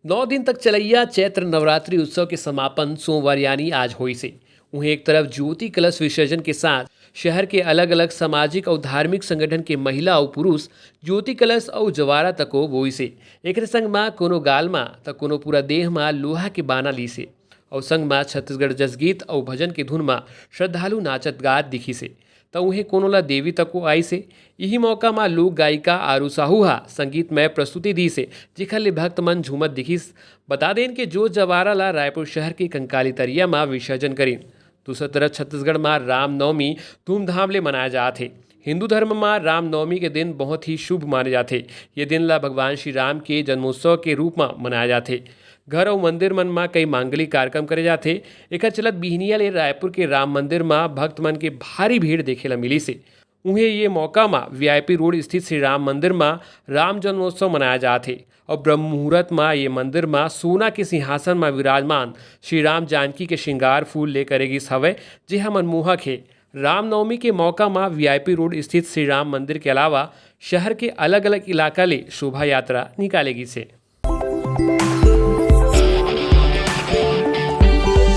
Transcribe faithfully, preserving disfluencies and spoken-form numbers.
नौ दिन तक चलैया चैत्र नवरात्रि उत्सव के समापन सोमवार यानी आज होइस हे। उहें एक तरफ ज्योति कलश विसर्जन के साथ शहर के अलग-अलग सामाजिक अउ धार्मिक संगठन के महिला अउ पुरुष ज्योति कलश अउ जवारा तको बोइस हे। एकरे संग म कोनो गाल म त कोनो पूरा देह म लोहा के बाना लीस हे अउ संग म छत्तीसगढ़ जसगीत अउ भजन के धुन म श्रद्धालु नाचत गात दिखिस हे। त उहें कोनो ला देवी तको आइस हे। इही मौका म लोक गायिका आरू साहू ह संगीतमय प्रस्तुति दीस हे, जेखर ले भक्त मन झूमत दिखिस। बता देन के जोत जवारा ला रायपुर शहर के कंकाली तरिया म विसर्जन करिन। दूसर तरफ छत्तीसगढ़ म रामनवमी धूमधाम ले मनाए जात हे। हिंदू धर्म म रामनवमी के दिन बहुत ही शुभ माने जाथे। ये दिन ला भगवान श्री राम के जन्मोत्सव के रूप म मनाए जाथे। घर अउ मंदिर मन म कई मांगलिक कार्यक्रम करे जाथे। एखर चलत बिहनिया ले रायपुर के राम मंदिर म भक्त मन के भारी भीड़ देखे ला मिलिस हे। उहें ये मौका म वीआईपी रोड स्थित श्री राम मंदिर म राम जन्मोत्सव मनाया जात हे अउ ब्रह्म मुहूर्त म ये मंदिर म सोना के सिंहासन म विराजमान श्री राम जानकी के श्रृंगार फूल ले करे गिस हवय, जेहा मनमोहक हे। रामनवमी के मौका म वीआईपी रोड स्थित श्री राम मंदिर के अलावा शहर के अलग-अलग इलाका ले शोभा यात्रा निकाले गिस हे।